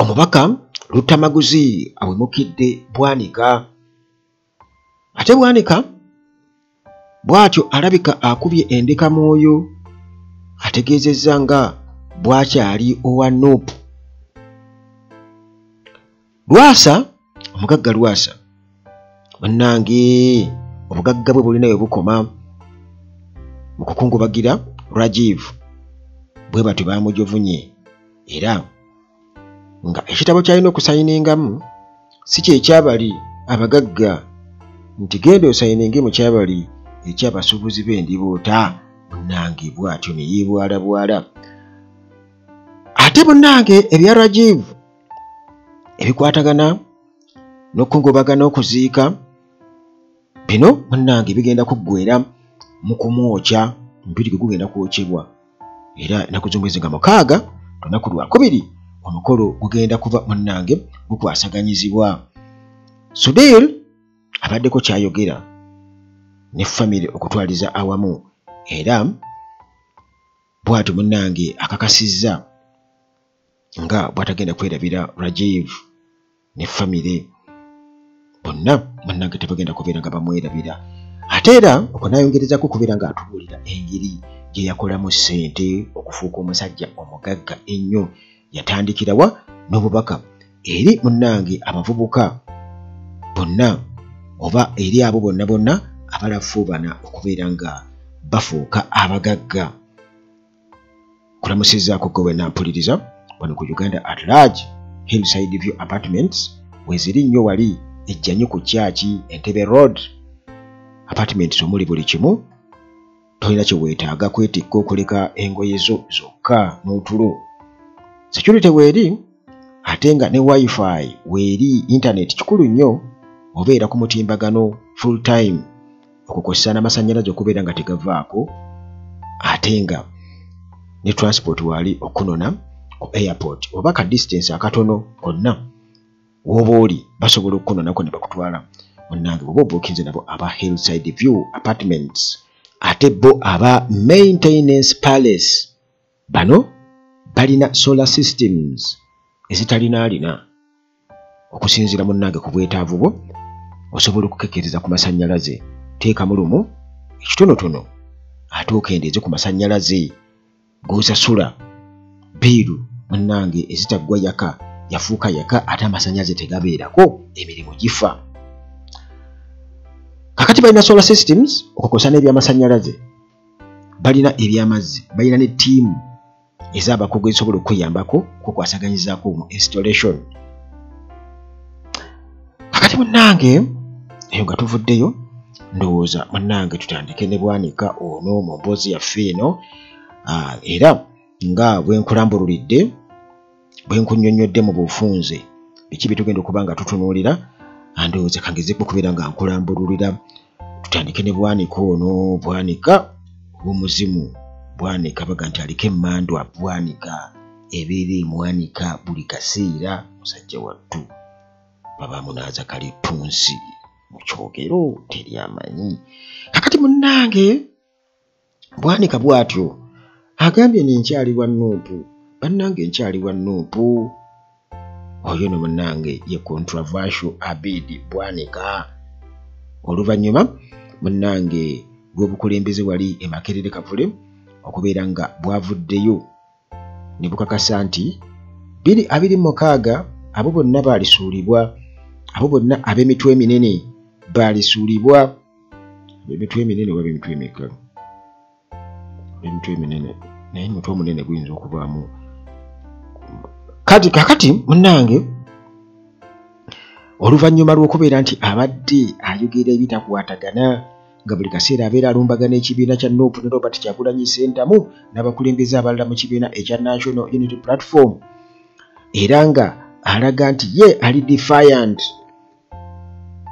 Omubaka Luttamaguzi awemukidde Bwanika, ate Bwanika bw'atyo alabika akubye endeka mwoyo, ategeezezza nga bw'akyali owa NUP. Lwasa, omugagga Lwasa bannange obugagga bwe bulina we bukoma mu kukungubagira Rajiv, bwe batyo baamujovunye, era nga ekitabo ky'alina okusayiningamu si kye kyabali abagagga nti genda osayininge mu kyabali eky'abasuubuzi b'endiboota. Munnange bw'atyo ne yeebwalabwala. Ate munnange ebya Rajiv ebikwatagana n'okukungubagana okuziika bino munnange bigenda kuggwera mu kumwokya, omubiri gwe gugenda kwokyebwa, era ennaku z'omwezi nga 6 lunaku lwakubiri omukolo gugenda kuba munnange gukwasaganyizibwa. Sudhir abaddeko kyayogera ne famire okutwaliza awamu, era bw'atyo munnange akakasizza nga bw'atagenda kwerabira Rajiv ne famire bonna munnange tebagenda kubeera nga bamwerabira. Ate era okwo n'ayongerezako okubeera ng'atubuulira engeri gye yakolamu ssente okufuuka omusajja omugagga ennyo. Yatandikirawa n'obubaka eri munnange abavubuka bonna oba eri abo bonna bonna abalafuubana okubeera nga bafuuka abagagga. Kulamusizzaako gwe wenna mpuliriza wano ku Uganda at Large. Hillside View Apartments weziri nnyo wali ejjanyo ku kyaki Entebbe Road. Apartments omuli buli kimu, tolina kye weetaaga kwetikka okuleka engoye zo zokka n'otulo. Security weeri, ate nga ne wifi weeri, internet kikulu nnyo, obeera ku mutimbagano full time, okukozesa n'amasannyalaze okubeera nga tegavaako, ate nga ne transport waali okunona ku airport oba ka distance akatono konna w'oba oli basobola okukunonako ne bakutwala. Munnange bw'oba obuukinze nabo aba Hillside View Apartments. Ate bo aba Maintenance Palace bano balina solar systems ezitalinaalina, okusinziira munnange ku bwetaavu bwo osobola okukekkereza ku masannyalaze, teekamu lumu ekitonotono ate okendeeze ku masannyalaze g'osasula. Biiru munnange ezitaggwa yaka yafuuka yaka, ate amasannyalaze tegabeerako, emirimu gifa. Kakati balina solar systems okukosa n'ebyamasannyalaze, balina ebyamazzi, balina ne ttiimu ez'abakugu ezisobola okuyambako okukwasaganyizaako mu installation. Kakati munnange eyo nga tuvuddeyo, ndowooza munnange tutandike ne Bwanika ono mu mboozi yaffe eno, era nga bwe nkulambululidde, bwe nkunnyonnyodde mu bufunze biki bye tugenda okuba nga tutunuulira, ndowooza kangezeeko okubeera nga nkulambululira. Tutandike ne Bwanika ono. Bwanika ow'omuzimu, Bwanika baga nti aliko emmandwa, Bwanika ebeera emwanika buli kaseera, musajja wattu baba munaaza kalittunsi mu kyogero teri amanyi. Kakati munnange Bwanika bw'atyo agambye ni nkyali wa NUP, bannange nkyali wa NUP. Oyo no munnange ye controversial Abid Bwanika. Oluvannyuma munnange lw'obukulembeze wali e Makerere Kavule okubeera nga bwavuddeyo ne bukakasa nti 2026 abo bonna baalisuulibwa, abo bonna ab'emitwe eminene baalisuulibwa. Ab'emitwe eminene oba ab'emitwe emikalu? Ab'emitwe eminene, naye omutwe omunene guyinza okubaamu. Kati kakati munnange oluvannyuma lw'okubeera nti abadde ayogera ebitakwatagana nga buli kaseera abeera alumbagana ekibiina kya NUP ne Robert Kyagulanyi Ssentamu n'abakulembeze abalala mu kibiina ekya National Unity Platform, era nga alaga nti ye ali defiant,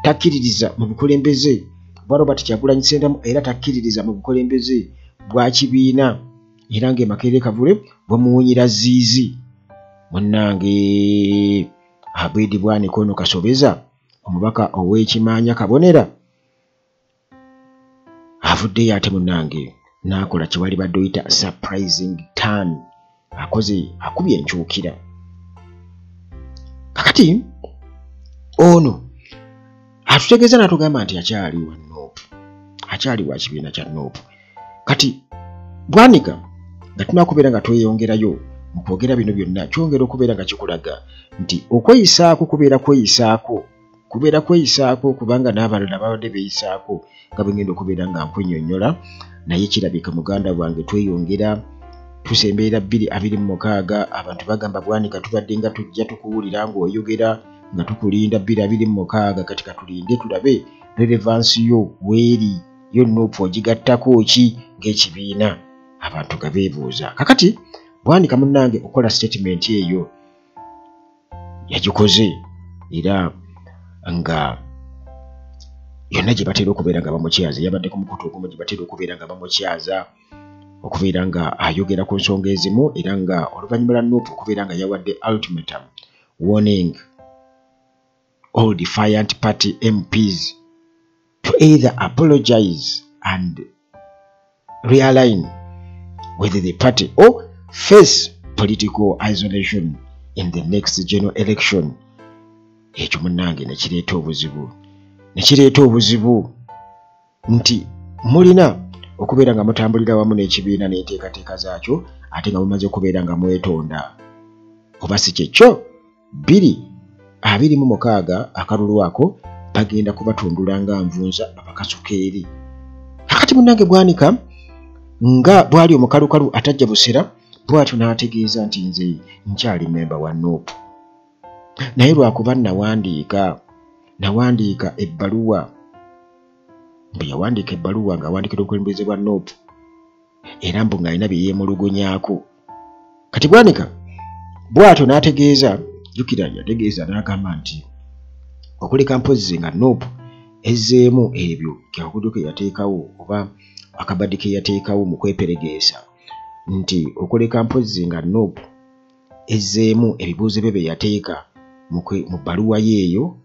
takkiririza mu bukulembeze bwa Robert Kyagulanyi Ssentamu, era takkiririza mu bukulembeze bwa kibiina, era ng'e Makerere Kavule bamuwunyira ziizi. Munnange Abid Bwanika ono Kasobeza, omubaka ow'Ekimaanya Kabonera, avuddeyo ate munnange n'akola kye wali badde oyita surprising turn, akoze akubye enkyukira. Kakati ono atutegeeza n'atugamba nti akyali wa NUP, akyali wa kibiina kya NUP. Kati Bwanika nga tunakubeera nga tweyongerayo mu kwogera bino byonna, kyongera okubeera nga kikulaga nti okweyisaako kubeera kweyisaako, kubeera kweyisaako, kubanga n'abalala babadde beeyisaako nga bwe ngenda okubeera nga nkunnyonnyola. Naye kirabika muganda wange tweyongera tusemberera 2026. Abantu bagamba Bwanika tubadde nga tujja tukuwulira ng'oyogera nga tukulinda 2026, kati katulinde tulabe relevance yo weeri yo NUP ogigattako ki ng'ekibiina. Abantu nga beebuuza. Kakati Bwanika munnange okukola statement eyo yagikoze era nga yonna gye batera okubeera nga bamukyaza, yabadde ku mukutu ogumu gye batera okubeera nga bamukyaza okubeera nga ayogera ku nsonga ezimu, era nga oluvannyuma lwa NUP okubeera nga yawadde ultimatum warning all defiant party MPs to either apologize and realign with the party or face political isolation in the next general election. Ekyo munnange ne kireeta obuzibu, ne kireeta obuzibu nti mulina okubeera nga mutambulira wamu n'ekibiina n'enteekateeka zaakyo, ate nga mumaze okubeera nga mwetonda, oba si kyekyo 2026 akalulu ako bagenda kubatundula nga nvunza babakasuka eri. Kakati munnange Bwanika nga bw'ali omukalukalu atajja busera, bw'atyo n'ategeeza nti nze nkyali memba wa NUP, naye lwakuba nawandiika ebbaluwa. Mbu yawandiika ebbaluwa ng'awandiikira obukulembeze bwa NUP, era mbu ng'alina bye yeemulugunyaako. Kati Bwanika bw'atyo n'ategeeza, jjukira yategeeza n'agamba nti okuleka mpozzi nga NUP ezzeemu ebyo kakodyo ke yateekawo oba akabadde ke yateekawo mu kweperegeesa, nti okuleka mpozzi nga NUP ezzeemu ebibuuzo bye bye yateeka mu bbaluwa ye eyo,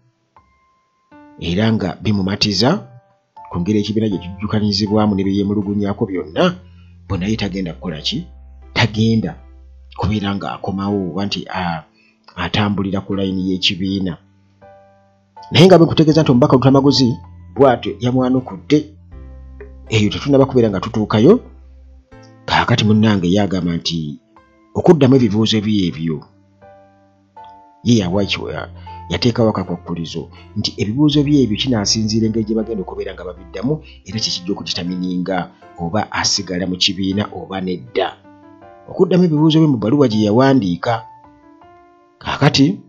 era nga bimumatiza ku ngeri ekibiina gye kijjukanyizibwamu ne bye yeemulugunyaako byonna, bwe naye tagenda kukola ki, tagenda kubeera ng'akomawo oba nti atambulira ku layini y'ekibiina. Naye nga bwe nkutegeeza nti omubaka Lutamaguzi bw'atyo yamwanukudde, eyo tetunnaba kubeera nga tutuukayo. Kaakati munnange ye agamba nti okuddamu ebibuuzo bye ebyo ye yateekawo akakwakkulizo nti ebibuuzo bye ebyo kinaasinziira engeri gye bagenda okubeera nga babiddamu, era kye kijja okuditamininga oba asigala mu kibiina oba nedda. Okuddamu ebibuuzo bye mu bbaluwa gye yawandiika. Kaakati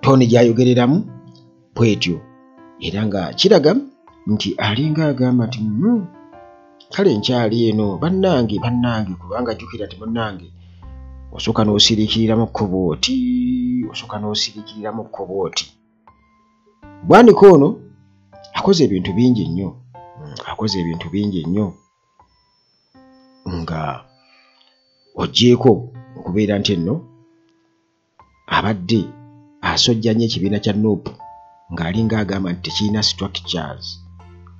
tone gy'ayogereramu bw'etyo, era nga kiraga nti alinga agamba nti kale nkyali eno bannange bannange, kubanga jjukira nti munnange osooka n'osiriikiriramu kkubo oti, osooka n'osiriikiriramu kkubo oti. Bwanika ono akoze ebintu bingi nnyo, akoze ebintu bingi nnyo nga oggyeeko okubeera nti nno abadde asojja nnyo ekibiina kya NUP ng'alinga agamba nti tekirina structures,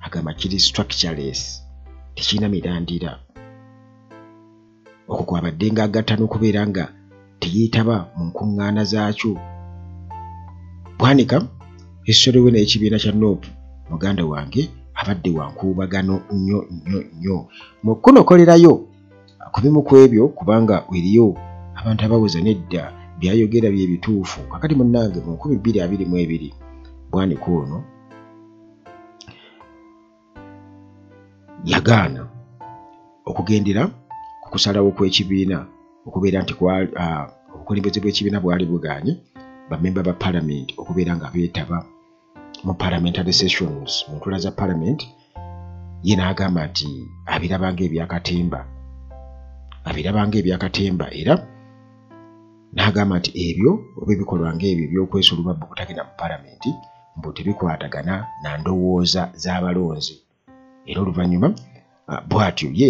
agamba kiri structureless, tekirina mirandira. Okwo kwabadde ng'agatta n'okubeera nga teyeetaba mu nkuŋŋaana zaakyo. Bwanika history we n'ekibiina kya NUP muganda wange abadde wa nkuubagano nnyo nnyo nnyo. Mu kunokolerayo ku bimu ku ebyo, kubanga eriyo abantu abaweza nedda byayogera bye bituufu. Kakati munnange mu 2022 Bwanika ono yagaana okugendera ku kusalawo kw'ekibiina okubeera nti obukulembeze bw'ekibiina bwali bugaanye bammemba ba palamenti okubeera nga beetaba mu parliamentary sessions, mu ntuula za palamenti. Ye n'agamba nti abiraba ng'ebyakatemba, abiraba ng'ebyakatemba, era n'agamba nti ebyo oba ebikolwa ng'ebyo eby'okwesulubabba obutagenda mu palamenti mbu tebikwatagana na ndowooza z'abalonzi. Era oluvannyuma bw'atyo ye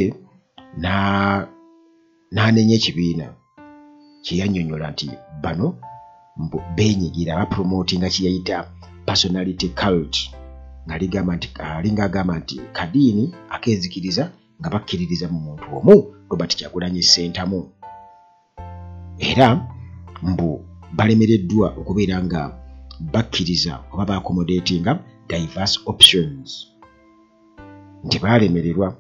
n'anenya ekibiina kye yannyonnyola nti bano mbu beenyigira bapromotinga kye yayita personality cult, ng'aligamba nti alinga agamba nti kadiini ak'enzikiriza nga bakkiririza mu muntu omu Robert Kyagulanyi Ssentamu, era mbu balemereddwa okubeera nga bakkiriza oba baaccommodatinga diverse options, nti baalemererwa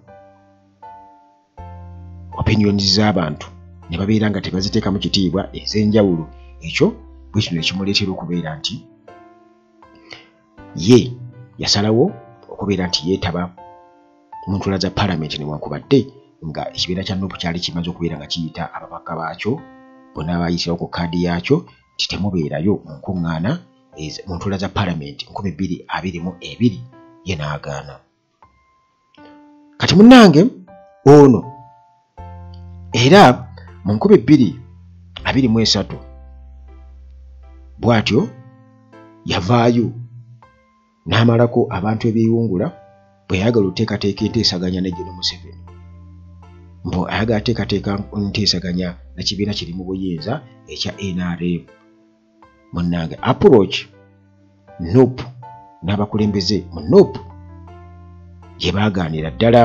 opinions z'abantu ne babeera nga tebaziteekamu kitiibwa ez'enjawulo. Ekyo bwe kino ekimuleetera okubeera nti ye yasalawo okubeera nti yeetaba mu ntuula za paalamenti, newankubadde nga ekibiina kya NUP kyali kimaze okubeera nga kiyita ababaka baakyo bonna bayitirawo ku kaadi yaakyo nti temubeerayo mu nkuŋŋaana mu ntuula za paalamenti 2022, ye n'agaana. Kati munnange ono era mu 2023 bw'atyo yavaayo n'amalako abantu ebyeyungula bwe yayagala oteekateeka enteesaganya ne General Museveni, mbu ayagala ateekateeka nteesaganya na kibiina kiri mu buyinza ekya NRM. Munnange approach NUP n'abakulembeze mu NUP gye baagaanira ddala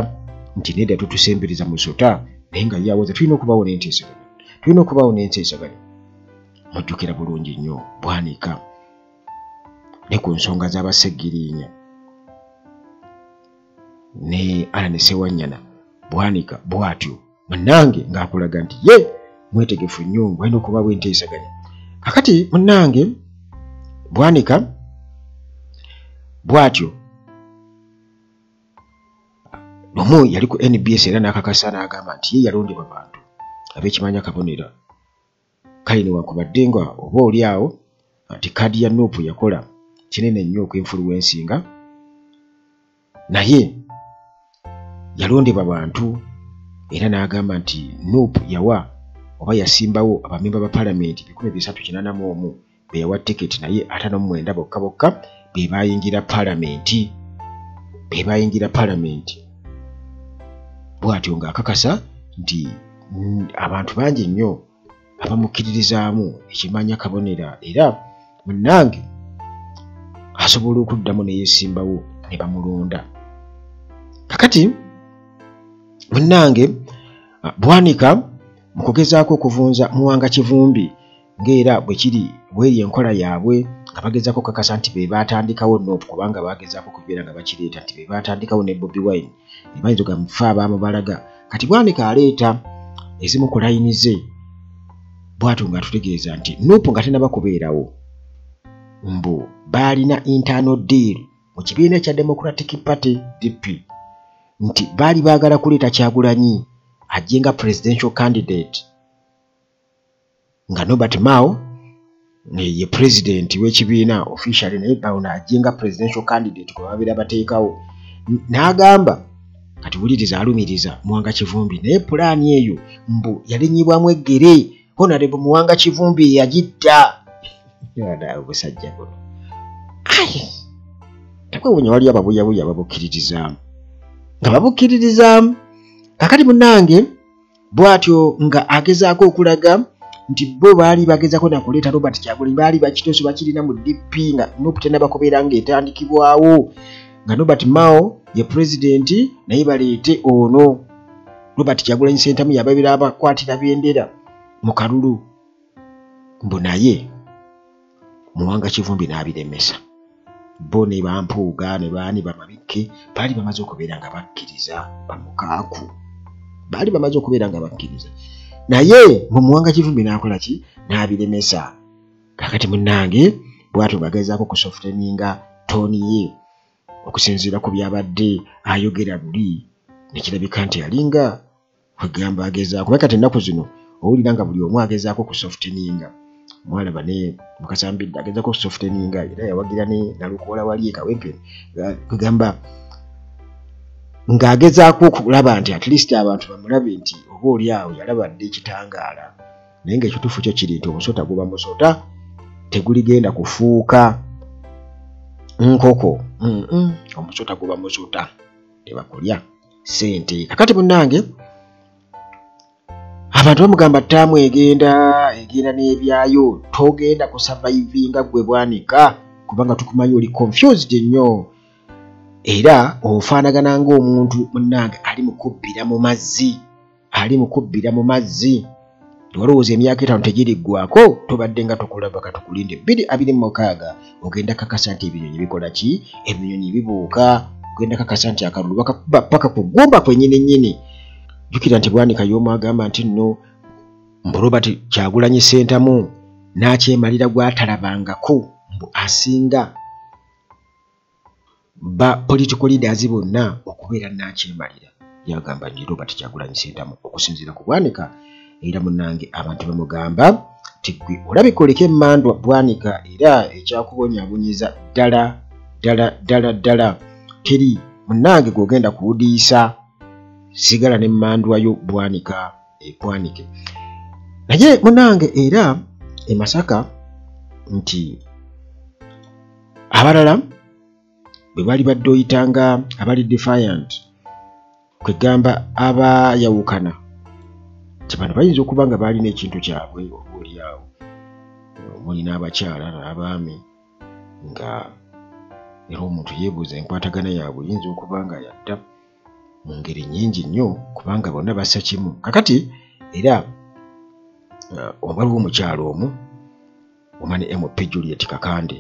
nti nedda, tutusembereza musota, naye nga ye awoza tulina okubaawo n'enteesaganya, tulina okubaawo n'enteesaganya. Mujjukira bulungi nnyo Bwanika ne ku nsonga z'Abassegiriinya ne Allan Ssewanyana, Bwanika bw'atyo munnange ng'akulaga nti ye mwetegefu nnyo, walina okubaawo enteesaganya. Kakati munnange Bwanika bw'atyo lumu yali ku NBS era n'akakasa n'agamba nti ye yalondebwa bantu ab'ekimanya kabonera, kale newankubadde nga oba oli awo nti kaadi ya NUP yakola kinene nnyo okwinfluensinga, naye yalondebwa bantu era n'agamba nti NUP yawa oba yasimbawo abamemba ba paalamenti 381 be yawa tiketi, naye 59 bokka bokka be baayingira paalamenti, be baayingira paalamenti. Bw'atyo ng'akakasa nti abantu bangi nnyo abamukkiririzaamu ekimanya kabonera, era munnange asobola okuddamu ne yeesimbawo ne bamulonda. Kakati munnange Bwanika mu kugezaako okuvunza Muwanga Kivumbi ng'era bwe kiri bweri enkola yaabwe, nga bagezaako okukakasa nti be baatandikawo NUP, kubanga bagezaako okubeera nga bakireeta nti be baatandikawo ne Bobi Wine, bayinza okugamba ffe abaamubalaga. Kati Bwanika aleeta ezimu ku layini ze bw'atyo ng'atutegeeza nti NUP nga tennaba kubeerawo mbu baalina internal deal mu kibiina ekya Democratic Party DP, nti baali baagala kuleeta Kyagulanyi ajje nga presidential candidate, nga Norbert Mao ye president w'ekibiina officially, naye bawona ajje nga presidential candidate gwe babeera bateekawo. N'agamba kati wuliriza, alumiriza Muwanga Kivumbi, naye pulaani eyo mbu yalinnyibwamu eggere, Honorable Muwanga Kivumbi yagitta. Obusajja buno ai tekwewuunya, waliyo ababuyabuya babukkiririzaamu nga babukkiririzaamu. Kakati munnange bw'atyo nga agezaako okulaga nti bo baali bagezaako nakuleeta Robert Kyagulanyi, baali bakitosi bakirina mu DP nga NUP tennaba kubeera ng'etandikibwawo, nga Norbert Mao ye pulezidenti, naye baleete ono Robert Kyagulanyi Ssentamu yababeera abakwatira bendera mu kalulu, mbu naye Muwanga Kivumbi n'abiremesa. Bo ne Bampuuga ne baani Bamabikke baali bamaze okubeera nga bakkiriza, bamukaaku baali bamaze okubeera nga bakkiriza, naye mu Muwanga Kivumbi n'akola ki? N'abiremesa. Kakati munnange bw'atyo ng'agezaako okusofteninga tooni ye okusinziira ku byabadde ayogera luli, ne kirabika nti alinga kwegamba agezaako, kuba kati ennaku zino owulira nga buli omu agezaako okusofteninga. Mwalaba ne Mukasa Mbidde agezaako okusofteninga, era yawagira ne Nalukoola wali e Kawempe, kwegamba ng'agezaako okulaba nti at least abantu bamulabe nti oba oli awo yalaba dda ekitangaala, naye ng'ekituufu kyo kiri nti omusota guba musota, teguligenda kufuuka nkoko. Omusota guba musota, tebakulya ssente. Kakati munnange abantu bamugamba ttaamu egenda egenda n'ebyayo, togenda kusavaivinga ggwe Bwanika, kubanga tukumanyi oli confused nnyo, era ofaanagana ng'omuntu munnange ali mu kubbira mu mazzi, ali mu kubbira mu mazzi. Tewalowooza emyaka 5 tegiriggwako, tobadde nga tukulaba, katukulinde 2026 ogenda kakasa nti ebinyonyi bikola ki, ebinyonyi bibuuka, ogenda kakasa nti akalulu bakakuba paka ku ggumba kwennyini nnyini. Jjukira nti Bwanika y'omu agamba nti nno mbu Robert Kyagulanyi Ssentamu n'akyemalira gw'atalabangako, mbu asinga ba political leaders bonna okubeera n'akyemalira. Yagamba nti Robert Kyagulanyi Ssentamu okusinziira ku Bwanika. Era munnange abantu bamugamba nti ggwe olabika oleke emmandwa Bwanika, era ekyakubonyaabonyiza ddala ddala ddala ddala teri munnange gw'ogenda kuwudiisa, sigala n'emmandwa yo Bwanika ekwanike. Naye munnange era e Masaka nti abalala bwe bali badde oyitanga abali defiant, kwegamba abayawukana, nti bano bayinza okuba nga baalina ekintu kyabwe oba oliawo omuli n'abakyala n'abaami, nga era omuntu yeebuuza enkwatagana yaabwe eyinza okuba nga yadda mu ngeri nnyingi nnyo, kubanga bonna bassa kimu. Kakati era waliwo omukyala omu omani MP Juliet Kakande,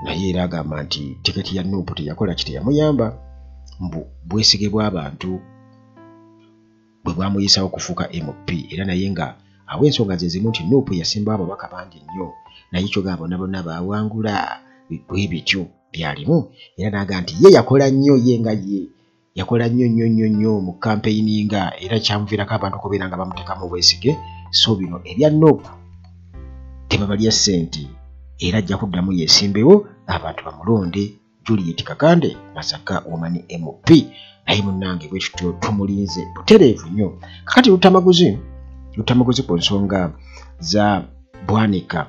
naye era agamba nti tiketi ya NUP teyakola ki, teyamuyamba, mbu bwesige bw'abantu bwe bwamuyisaawo okufuuka MP. Era naye nga awa ensonga ze zimu nti NUP yasimbawo ababaka bangi nnyo, naye kyogamba bonna bonna baawangula bwe bityo byalimu. Era n'agamba nti ye yakola nnyo, ye nga ye yakola nnyo nnyo nnyo nnyo mu campaigninga, era kyamuviirako abantu okubeera nga bamuteekamu obwesige. So bino ebya NUP tebabalya ssente, era ajja kuddamu yeesimbewo abantu bamulonde. Juliet Kakande Masaka Woman MP, naye munnange bwe tutyo tumulinze butereevu nnyo. Kakati Lutamaguzi ku nsonga za Bwanika,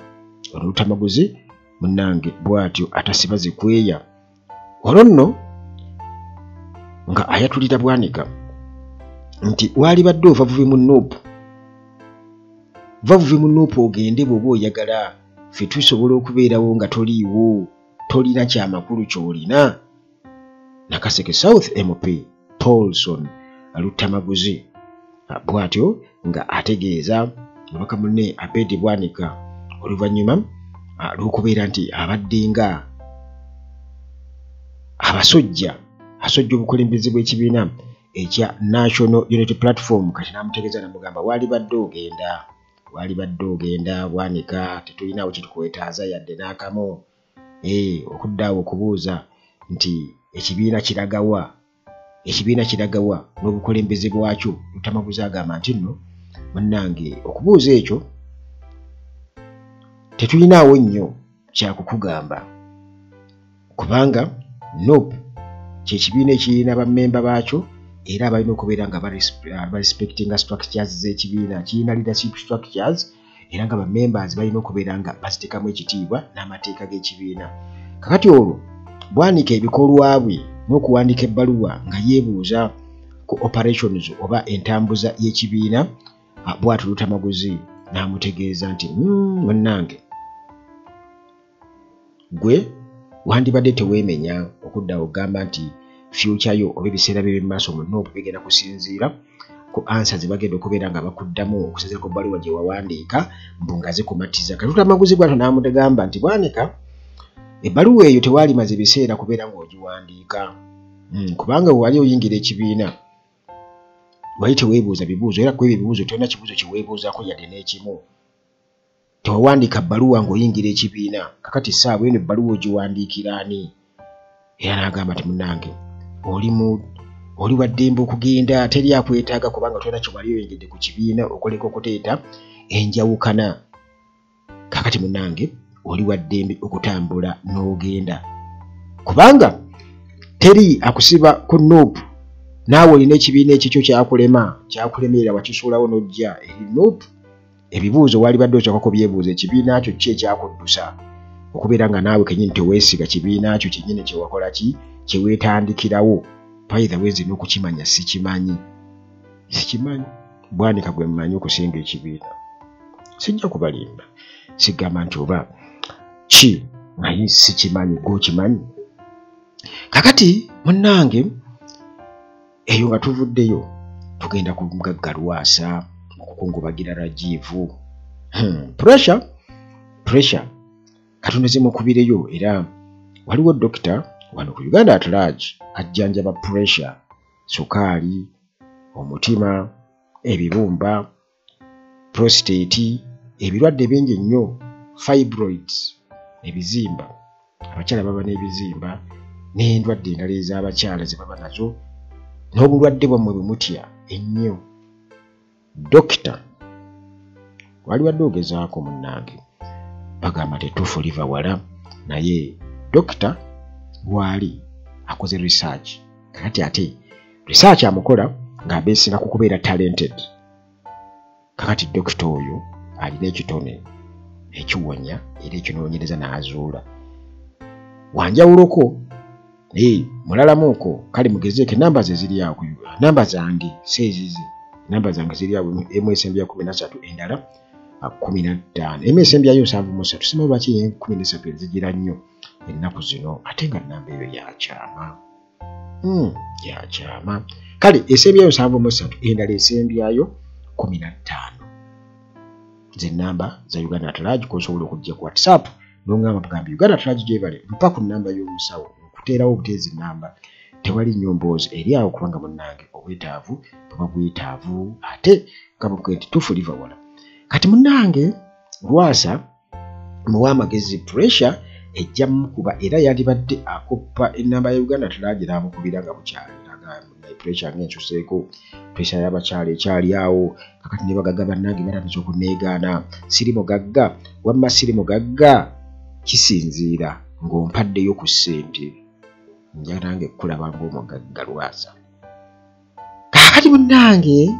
ono Lutamaguzi munnange bw'atyo atasiba zikweya, olwo nno nga ayatulira Bwanika nti waalibadde ova buvi mu NUP, va buvi mu NUP ogende bw'oba oyagala, ffe tusobola okubeerawo nga toliiwo, tolina kyamakulu ky'olina. Nakaseke South MP Paulson Lutamaguzi bw'atyo nga ategeeza mubaka munne Abedi Bwanika oluvannyuma lw'okubeera nti abadde nga abasojja asojja obukulembeze bw'ekibiina ekya National Unity Platform. Kati n'amutegeeza n'amugamba waalibadde ogenda Bwanika, tetulinawo kyetukwetaaza yadde n'akamu. Okudda awo okubuuza nti ekibiina kiragawa, ekibiina kiragawa n'obukulembeze bwakyo. Lutamaguzi agamba nti nno munnange okubuuza ekyo tetulinaawo nnyo kyakukugamba, kubanga NUP kyekibiina ekirina bammemba baakyo, era abalina okubeera nga barespectinga structures z'ekibiina, kirina leadership structures, era nga bamembers balina okubeera nga baziteekamu ekitiibwa n'amateeka g'ekibiina. Kakati olwo Bwanika ebikolwa bwe n'okuwandiika ebbaluwa nga yeebuuza ku operations oba entambuza y'ekibiina, bw'atyo Lutamaguzi n'amutegeeza nti munnange gwe wandibadde teweemenya okudda okugamba nti future yo oba ebiseera bye by'emaaso mu NUP bigenda kusinziira ku ansa ze bagenda okubeera nga bakuddamu okusinziira ku bbaluwa gye wawandiika, mbu nga zikumatiza. Kati Lutamaguzi bw'atyo n'amugamba nti Bwanika ebbaluwa eyo tewaalimaze biseera kubeera ng'ogiwandiika, kubanga bwe wali oyingira ekibiina wali teweebuuza bibuuzo, era ku ebyo ebibuuzo tolina kibuuzo kye weebuuzaako yadde n'ekimu. Tewawandiika bbaluwa ng'oyingira ekibiina, kakati essaawa eno ebbaluwa ogiwandiikira ani? Era n'agamba nti munnange oli wa ddembe okugenda, teri akwetaaga kubanga tolina kye wali oyingidde ku kibiina okoleka okuteeta enjawukana. Kakati munnange oli wa ddembe okutambula n'ogenda, kubanga teri akusiba ku NUP, naawe olina ekibiina ekikyo kyakulema, kyakulemerera wakisuulawo n'ojja eri NUP. Ebibuuzo waalibadde osooka kubyebuuza, ekibiina kyo ki ekyakuddusa okubeera nga naawe kennyini teweesiga kibiina kyo kyennyini kyewakola ki, kyeweetandikirawo. By the way, nze n'okukimanya sikimanyi, Bwanika gwe mmanyi okusinga ekibiina, sijja kubalimba, sigamba nti oba ki, naye sikimanyi, gw'okimanyi. Kakati munnange eyo nga tuvuddeyo tugenda ku mugagga Lwasa okukungubagira Rajivu. Pressure Katonda zimukubireyo. Era waliwo dokita wano ku Uganda at large ajjanjaba pressure, sukaali, omutima, ebibumba, prostate, ebirwadde bingi nnyo, fibroids, ebizimba, abakyala baba n'ebizimba n'endwadde endala ez'abakyala ze baba nazo, n'obulwadde bwammwe bwe mutya ennyo. Dokita waliwadde ogezaako munnange, bagamba tetuufu liva wala, naye dokita waali akoze research. Kakati ate research amukola ng'abeesinga ku kubeera talented. Kakati dokita oyo alina ekitone ekiwonya era ekinoonyereza n'azuula wanjawuloko mulalamuuko. Kale mugezeeko enamba ze ziri awo, namba zange si ezize, namba zange ziri awo, emu esembyayo 13, endala 15, emu esembyayo 73. Simanyi lwaki 13 enzigira nnyo ennaku zino, ate nga namba eyo yakyama, yakyama. Kale esembyayo 73, endala esembyayo 15. Ze namba za Uganda at large kosobola okujja ku WhatsApp n'ongamba bugambi Uganda at large gyebale, mpa ku namba y'omusawo okuteerawo obuteezi namba. Tewali nnyo mboozi eri awo kubanga munnange obwetaavu buba bwetaavu, ate nga nti tufu liva wala. Kati munnange Lwasa muwa amagezi, pressure ejja mukuba, era yandibadde akoppa ennamba ya Uganda at large n'amukubira nga bukyali, pressure ng'ensuseeko, pressure y'abakyala ekyali awo. Kakati ne bagagga bannange batandise okuneegaana, siri mugagga, wamma siri mugagga. Kisinziira ng'ompaddeyo ku ssente, nja nange kulaba ng'omugagga Lwasa. Kaakati munnange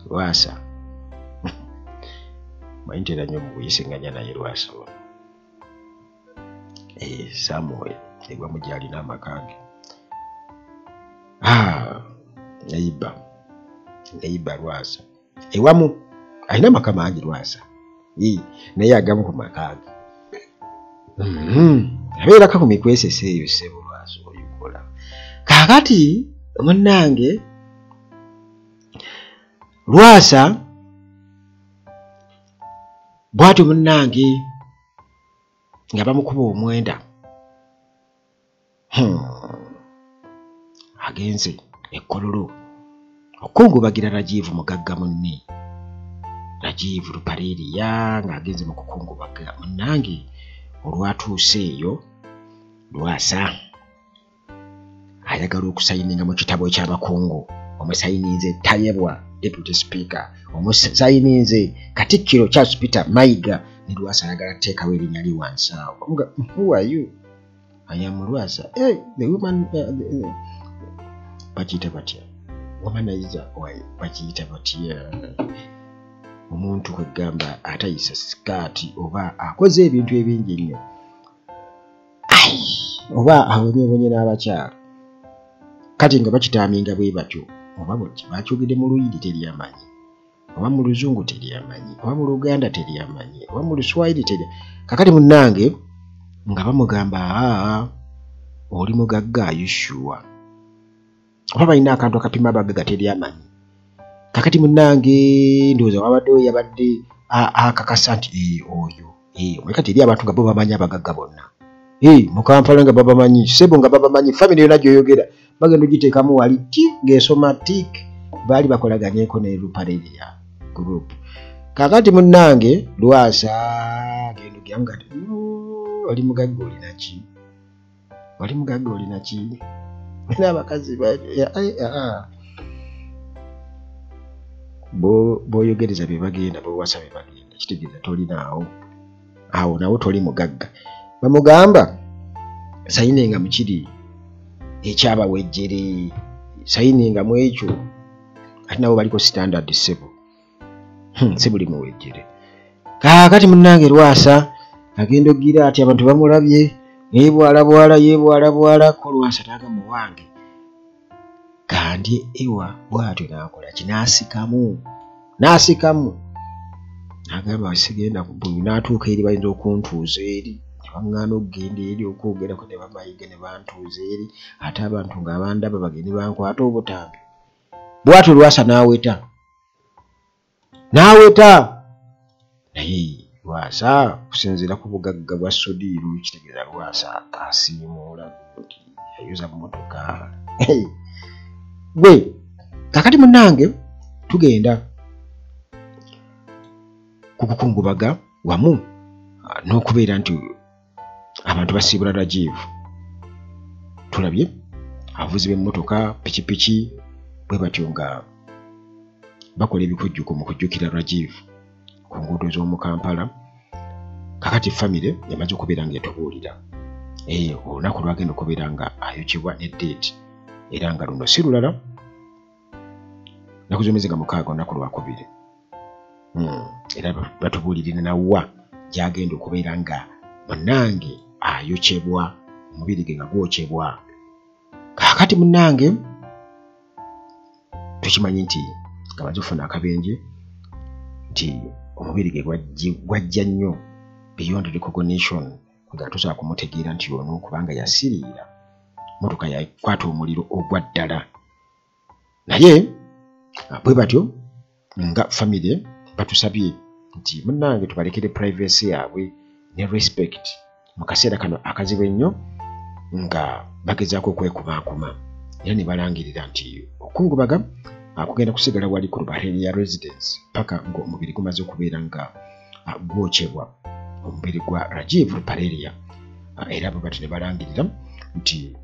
Lwasa manyi ntera nnyo mu kuyisinganya naye Lwasa ono Samuel ewamu gy'alina amaka ge. Neiba Lwasa ewamu alina amaka mangi Lwasa, naye agamu ku maka ge abeerako ku mikwesese eyo ssebo Lwasa oyukola. Kaakati munnange Lwasa bw'atyo munnange nga bamukuba omwenda, agenze ekkololo okukungubagira Rajivu mugagga munne Rajivu Ruparelia, ng'agenze mu kukungubaga munnange. Olwatuuse eyo Lwasa ayagala okusayininga mu kitabo eky'abakungu, omusayininze Tayebwa deputy speaker, omusayininze Katikkiro Charles Peter Mayiga, ne Lwasa ayagala tteekawo erinnya li wansi awo. Who are you? I am Lwasa. Hey, the woman bakiyita batya? Womanizer bakiyita batya? Omuntu kwegamba atayisa sikaati oba akoze ebintu ebingi ennyo, oba awonyebonye n'abakyala. Kati nga bakitaaminga bwe batyo, oba bakyogedde mu Luyindi teryamanyi, oba mu Luzungu teryamanyi, oba mu Luganda teryamanyi, oba mu Luswayiri terya. Kakati munnange nga bamugamba aa oli mugagga, are you sure? Oba balina akantu akapima abagagga teryamanyi. Kakati munnange ndowooza wabaddewo yabadde akakasa nti oyo kati eri abantu nga bo bamanyi abagagga bonna mu Kampala nga babamanyi, ssebo nga babamanyi, famire yonna gy'oyogera bagenda ogiteekamu wali ti ng'esoma tik, baali bakolaganyeko ne Ruparelia group. Kakati munnange Lwasa agenda ogiramu nga oli mugagga olina ki? Oli mugagga olina ki? N'abakazi b'oyogereza bye bagenda, b'owasa bye bagenda, kitegeeza tolinaawo awo, nawo toli mugagga. Bamugamba sayininga mu kiri ekyabawejjere, sayininga mu ekyo, ate nabo baliko standard ssebo, si buli muwejjere. Kaakati munnange Lwasa agenda ogira ati abantu bamulabye yeebwalabwala yeebwalabwala, ko Lwasa n'agamba wange kandi ewa bw'atyo n'akola ki, n'asikamu n'agamba sigenda n'atuuka eri bayinza okuntuuza eri, ne baŋŋaana okugenda eri okwogerako ne bamayiga ne bantuuza eri, ate abantu ng'abandaba bagende bankwata obutambi. Bw'atyo Lwasa n'aweta N'aweta naye Lwasa kusinziira ku bugagga bwa Sudiiru, kitegeeza Lwasa asiimuula nti yayoza mmotoka. Gwe kakati munnange tugenda ku kukungubaga wamu n'okubeera nti abantu basiibula Rajiv. Tulabye abavuzi b'emmotoka, pikipiki bwe batyo nga bakola ebikujjuko mu kujjukira Rajiv ku nguudo z'omu Kampala. Kakati famire emaze okubeera ng'etubuulira olunaku lwagenda okubeera nga ayokebwa ne date, era nga luno si lulala, nnaku z'omwezi nga 6 olunaku lwakubiri. Era batubuulirira nawa gy'agenda okubeera nga munnange ayokyebwa, omubiri gwe nga gwokyebwa. Kaakati munnange tukimanyi nti nga baze okufuna akabenje nti omubiri gwe gwajja nnyo beyond recognition, nga tusobola kumutegeera nti ono kubanga yasiriira mmotoka yakwata omuliro ogwa ddala. Naye bwe batyo nga famire batusabye nti munnange tubalekere privacy yaabwe ne respect mu kaseera kano akazibu ennyo nga bagezaako okwekumaakuma, era ne balangirira nti okukungubaga kugenda kusigala wali ku Ruparelia residence paka ng'omubiri gumaze okubeera nga gwokyebwa, omubiri gwa Rajiv Ruparelia. Era bwe batyo ne balangirira nti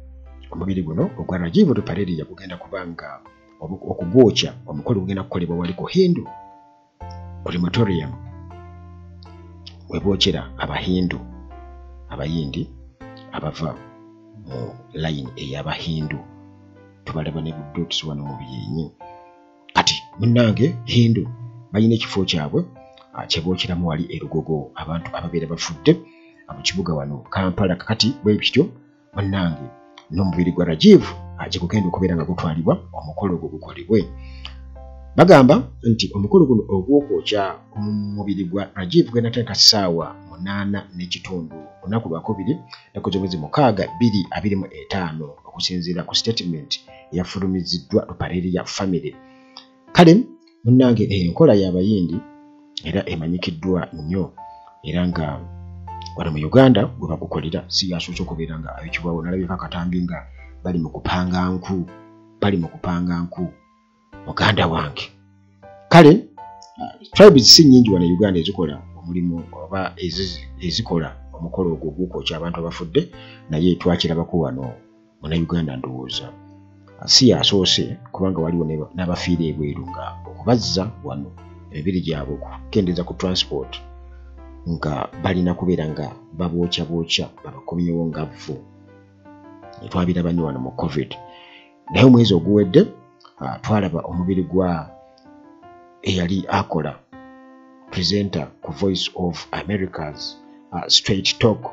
omubiri guno ogwa Rajiv Ruparelia gugenda kuba nga okugwokya omukolo gugenda kukolebwa wali ku Hindu crematorium we bookyera Abahindu, Abayindi abava mu line ey'Abahindu, tubalaba ne budots wano mu byenyi. Kati munnange Hindu balina ekifo kyabwe kye bookyeramu wali e Lugogo abantu ababeera bafudde mu kibuga wano Kampala. Kakati bwe kityo munnange n'omubiri gwa Rajiv gye gugenda okubeera nga gutwalibwa omukolo ogwo gukolebwe. Bagamba nti omukolo guno ogw'okwokya omubiri gwa Rajiv gugenda kutandika ssaawa 8:15 olunaku lwakubiri nnaku z'omwezi 6 2025 okusinziira ku statement eyafulumiziddwa Ruparelia family. Kale munnange enkola y'Abayindi era emanyikiddwa nnyo, era nga wano mu Uganda gwe bagukolera si yasoose okubeera nga ayokebwawo. Nalabyeko akatambi nga bali mu kupanga nku, bali mu kupanga nku muganda wange. Kale tribes si nnyingi wano e Uganda ezikola omulimu oba ezikola omukolo ogwo ogw'okwokya abantu abafudde, naye twakirabako wano Munnayuganda ndowooza si yasoose, kubanga waliwo n'abafiira ebweru nga okubazza wano emibiri gyabwe okukendeeza ku transport nga balina kubeera nga babookyabokya babakomyewo nga vvu. Twabiraba nnyo wano mu COVID. Naye omwezi oguwedde twalaba omubiri gwa eyali akola presenter ku Voice of America's Straight Talk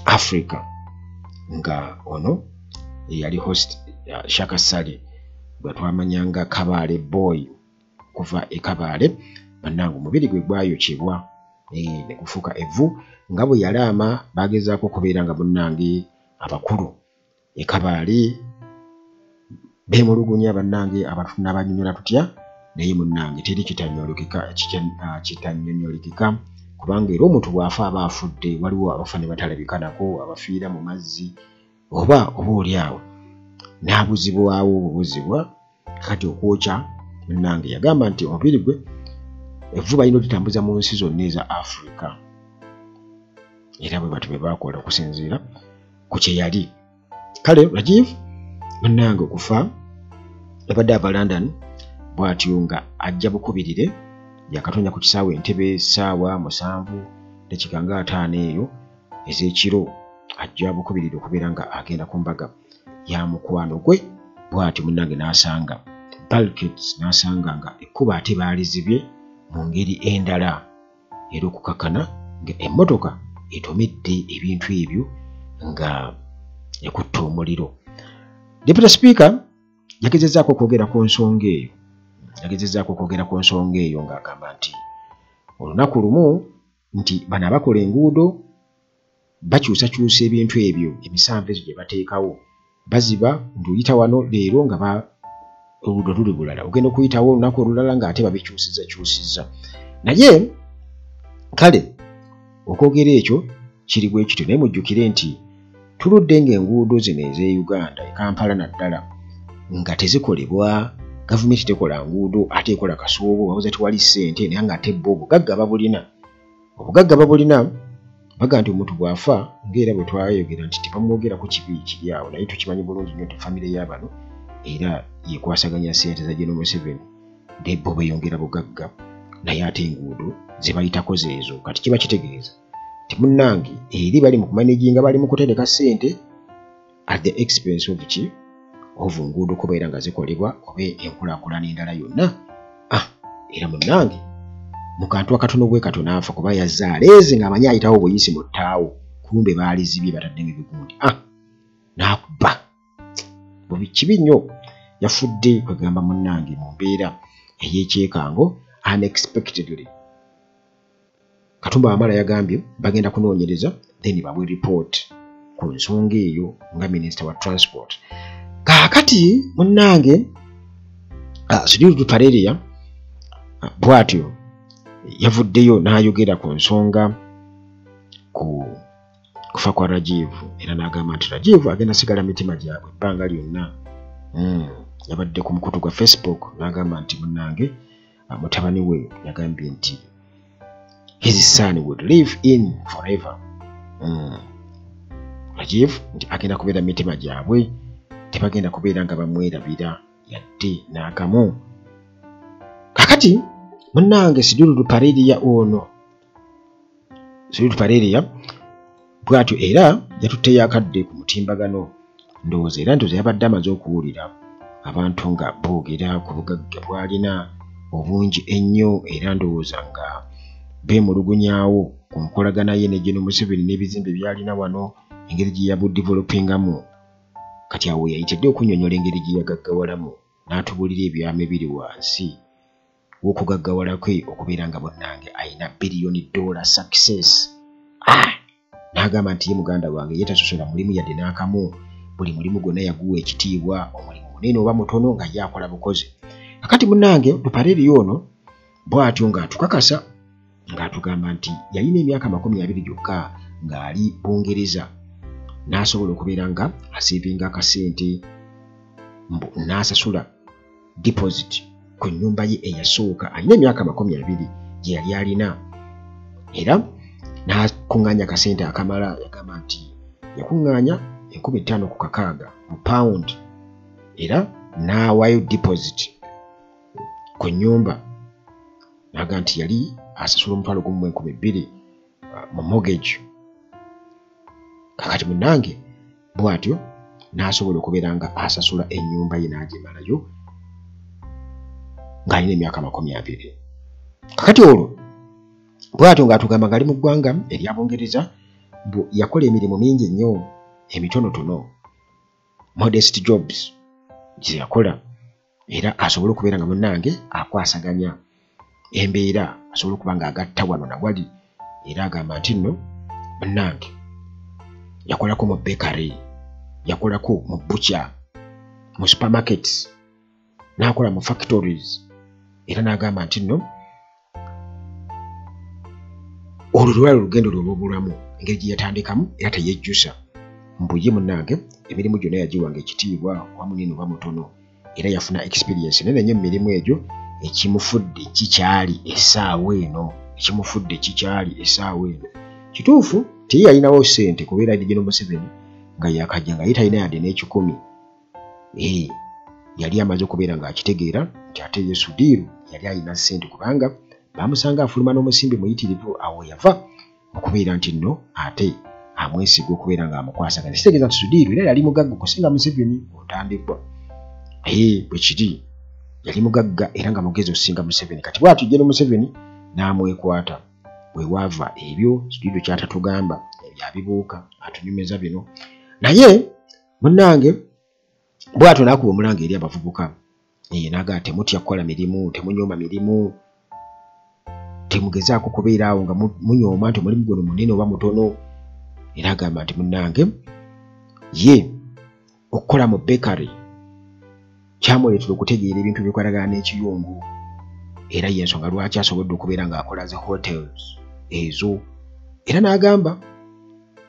Africa, nga ono eyali host Shaka Ssali gwe twamanyanga Kabaale Boy kuva e Kabaale, bannange omubiri gwe gwayokyebwa ne gufuuka evvu. Nga bwe yalaama bagezaako okubeera nga munnange abakulu e Kabaale beemulugunya, bannange abantu tunaabanyonnyola tutya, naye munnange teri kitannyonnyolikika kubanga era omuntu bw'afa aba afudde. Waliwo abafa ne batalabika nako, abafiira mu mazzi oba oli awo n'abuzibwawo obubuzibwa. Kati okwokya munnange yagamba nti omubiri gwe evvu balina okulitambuza mu nsi zonna eza Africa, era bwe batyo bwe baakola okusinziira ku kye yali. Kale Rajiv munnange okufa yabadde ava London bw'atyo nga ajja bukubirire, yakatonya ku kisaawe Entebbe ssaawa 7:50 eyo ez'ekiro, ajja bukubirire okubeera nga agenda ku mbaga ya mukwano gwe. Bw'atyo munnange n'asanga bulkheads, n'asanga nga ekkubo ate baalizibye mu ngeri endala, era okukakana nga emmotoka etomedde ebintu ebyo nga ekutta omuliro. Deputy Speaker yagezezzaako okwogera ku nsonga eyo, yagezezzaako okwogera ku nsonga eyo ng'agamba nti olunaku lumu nti bano abakola enguudo bakyusakyusa ebintu ebyo, emisanvu ezo gye bateekawo baziba nti oyita wano leero nga Oluguudo luli bulala, ogenda okuyitawo olunaku olulala ng'ate babikyusiza kyusiza. Naye kale okwogera ekyo kiri bwe kityo, naye mujjukire nti tuludde ng'enguudo zino ez'e Uganda, e Kampala naddala, nga tezikolebwa. Gavumenti tekola nguudo, ate ekola kasoobo, babuza tewali ssente, naye ng'ate bo obugagga babulina. Obugagga babulina, baga nti omuntu bw'afa, ng'era bwe twayogera nti tebamwogerako kibi kiri awo, naye tukimanyi bulungi nnyo nti famire y'abano era yekwasaganya ssente za General Museveni, ne bo beeyongera bugagga, naye ate enguudo ze bayitako zeezo. Kati kiba kitegeeza nti munnange eri bali mu kumanaginga, bali mu kutereka ssente at the expense of ki? Of nguudo kubeera nga zikolebwa oba enkulaakulana endala yonna. Era munnange mu kantu akatono bwe kato n'afa, kuba yazze aleeze ng'amanyi ayitawo buyisi mu ttaawo, kumbe baalizibye bataddemu ebigundi, n'akuba bubi kibi nnyo. Yafudde kwegamba munnange mu mbeera ey'ekyekango, unexpectedly. Katumba Wamala yagambye bagenda kunoonyereza, then bawe report ku nsonga eyo nga minisita wa transport. Kaakati munnange Sudhir Ruparelia bw'atyo yavuddeyo n'ayogera ku nsonga ku kufa kwa Rajiv, era n'agamba nti Rajiv agenda sigala mitima gyabwe ebbanga lyonna. Yabadde ku mukutu gwa Facebook n'agamba nti munnange mutabani we yagambye nti his son would live in forever. Rajiv nti agenda kubeera mitima gyabwe, tebagenda kubeera nga bamwerabira yadde n'akamu. Kakati munnange Sudhir Ruparelia ono, Sudhir Ruparelia bw'atyo era yatutteyo akadde ku mutimbagano, ndowooza era ntoza yabadde amaze okuwulira abantu nga boogera ku bugagga bw'alina obungi ennyo, era ndowooza nga beemulugunyaawo ku nkolagana ye ne General Museveni n'ebizimbe by'alina wano, engeri gye yabudevelopingamu. Kati awo yayitidde okunnyonnyola engeri gye yagaggawalamu, n'atubuulira ebyama ebiri wansi w'okugaggawala kwe okubeera nga munnange alina $1 billion success. N'agamba nti ye muganda wange ye tasosola mulimu yadde n'akamu, buli mulimu gwonna yaguwa ekitiibwa, omulimu munene oba mutono nga ye akola bukozi. Kakati munnange Ruparelia ono bw'atyo ng'atukakasa ng'atugamba nti yalina emyaka 20 gyokka ng'ali Bungereza, n'asobola okubeera nga asevinga akasente n'asasula deposit ku nnyumba ye eyasooka. Alina emyaka 20 gye yali alina, era n'akuŋŋaanya akasente akamala. Yagamba nti yakuŋŋaanya 5,600 mu pound, era n'awaayo deposit ku nnyumba. N'agamba nti yali asasula 12,200 mu mortgage. Kakati munnange bw'atyo n'asobola okubeera nga asasula ennyumba ye n'agimalayo ng'alina emyaka 20. Kakati olwo bw'atyo ng'atugamba ng'ali mu ggwanga erya Bungereza, yakola emirimu mingi nnyo emitonotono, modest jobs gye yakola, era asobole okubeera nga munnange akwasaganya embeera, asobole okuba ng'agatta wano na wali. Era agamba nti nno munnange yakolako mu bakery, yakolako mu butcher, mu supermarkets, n'akola mu factories. Era n'agamba nti nno olwo lwali olugendo lwe olw'obulamu, engeri gye yatandikamu, era teyejjusa. Mbu ye munnange emirimu gyonna yagiwanga ekitiibwa, oba munene oba mutono, era yafuna experience nene nnyo mu mirimu egyo, ekimufudde kikyali essaawa eno, ekimufudde kikyali essaawa eno. Kituufu tiye yalinawo ssente kubeera General Museveni nga yakajja nga ye talina yadde n'ekikumi. Yali amaze okubeera ng'akitegeera nti ate ye Sudhir yali alina ssente, kubanga bamusanga afuluma n'omusimbi muyitirivu. Awo yava okubeera nti nno ate amwesiga okubeera ng'amukwasaganya. Kitegeeza nti Sudhir era yali mugagga okusinga Museveni otandikwa. Bwe kiri, yali mugagga era nga mugezi okusinga Museveni. Kati bw'atyo General Museveni n'amwekwata. Bwe waava ebyo Sudhir ky'atatugamba, ebyo abibuuka atunyumiza bino. Naye munnange bw'atyo n'akuba omulanga eri abavubuka, n'agamba temutya kukola mirimu, temunyooma mirimu, temugezaako kubeera awo nga munyooma nti omulimu guno munene oba mutono. Era agamba nti munnange ye okukola mu bakery Kyamuleetera okutegeera ebintu ebikwatagana n'ekiyungu, era y'ensonga lwaki asobodde okubeera ng'akola zi hotels ezo. Era n'agamba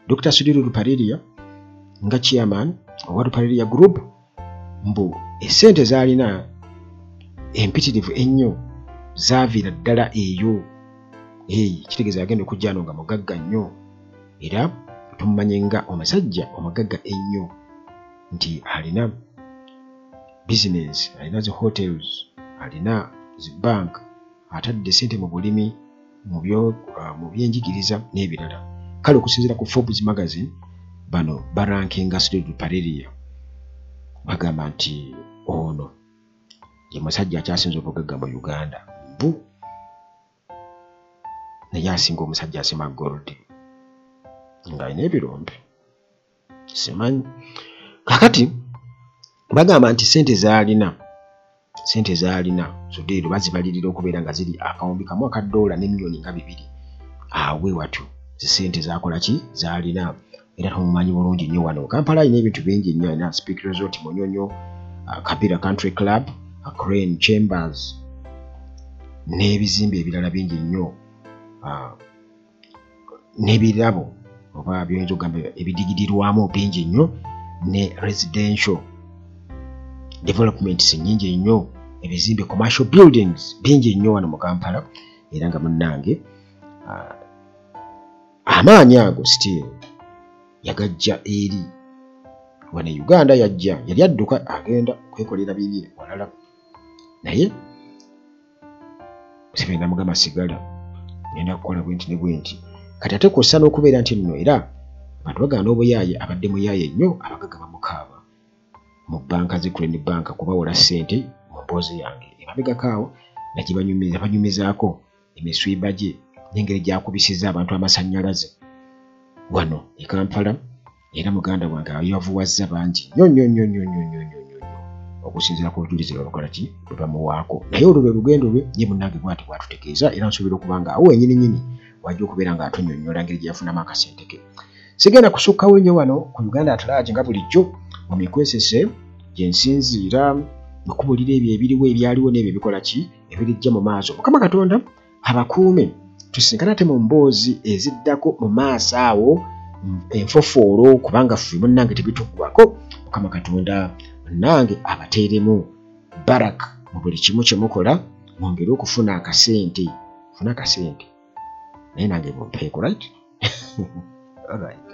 Dr. Sudhir Ruparelia nga chairman owa Ruparelia Group mbu essente z'alina empitirivu ennyo zaaviira ddala eyo. Kitegeeza agenda okujja ano nga mugagga nnyo, era tumumanye nga omusajja omugagga ennyo nti alina business, alina zi hotels, alina zi bank, atadde ssente mu bulimi, mu byenjigiriza n'ebirala. Kale okusinziira ku Forbes magazine, bano barankinga Sudhir Ruparelia, bagamba nti ono ye musajja akyasinze obugagga mu Uganda, mbu naye asinga omusajja asima gold ng'alina ebirombe simanyi. Kakati bagamba nti ssente z'alina Sudhir bazibalirira okubeera nga ziri akawumbi kamu aka $2 ne miliyoni nga 2 awe watyo zisente zakola ki z'alina. Era tumumanyi bulungi nnyo wano Kampala, alina ebintu bingi nnyo, alina Speak Resort Munyonyo, Kabira Country Club, Crane Chambers n'ebizimbe ebirala bingi nnyo, n'ebirabo oba byoyinza okugamba ebidigidirwamu bingi nnyo, ne residential developments nnyingi nnyo, ebizimbe commercial buildings bingi nnyo wano mu Kampala. Era nga munnange amaanyi ago still yagajja eri wano e Uganda, yajja yali adduka agenda kwekolera bibye walala, naye Museveni namugamba sigala ngenda kukola bwenti ne bwenti. Kati ate kw'ossa n'okubeera nti nno era abantu bagaana obuyaaye, abadde muyaaye nnyo, abagagga bamukaaba mu bbanka zi Crane Bank kubawola ssente. Mu mboozi yange emabegako awo nagibanyumizaako emiswiba gye n'engeri gy'akubisizza abantu amasannyalaze wano e Kampala. Era muganda wange ayavuwazza bangi nnyo nnyo nnyo nnyo nnyo nnyo nnyo nnyo okusinziira ku bujulizi bwe bakola ki bwe bamuwaako. Naye olwo lwe lugendo lwe ye munnange bw'ati bw'atutegeeza, era nsuubira okuba nga awo wennyini nnyini wajja okubeera ng'atunnyonnyola ngeri gye yafunamu akasente ke. Sigenda kusukkawo nnyo wano ku Uganda at Large nga bulijjo mu mikwesese gye nsinziira okubulira ebyo ebiriwo, ebyaliwo n'ebyo ebikola ki ebirijja mu maaso. Mukama Katonda abakuume, tusinkane ate mu mboozi eziddako mu maaso awo enfofoolo, kubanga ffe munnange tebituggwako. Mukama Katonda munnange abateeremu baraka mu buli kimu kye mukola, mwongere okufuna akasente, funa akasente naye nange mumpeeko, right? All right.